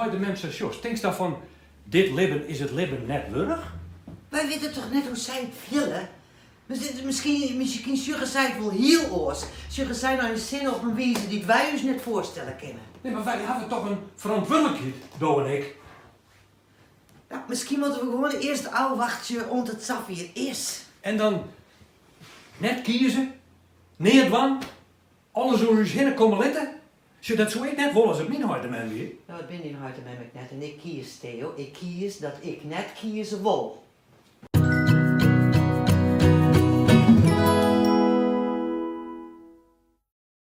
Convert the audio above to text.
heit en mem sa sjochst, tinkst dan fan, dit libben is it libben net wurdich? Wy witte toch net hoe't sy it fiele? Miskien sjogge sy it wol hiel oars. Sjogge sy nei in sinne op in wize dy't wy ús net foarstelle kinne. Nee, mar wy hawwe toch in ferantwurdlikheid, do en ik. No, miskien moatte we gewoan earst ôfwachtsje oant it safier is. En dan net kieze, neat dwaan, alles oer ús hinne komme litte? Sjoch, dat soe ik net wolle as it myn heit en mem wie. No, it binne dyn heit en mem ek net en ik kies, Theo. Ik kies dat ik net kieze wol.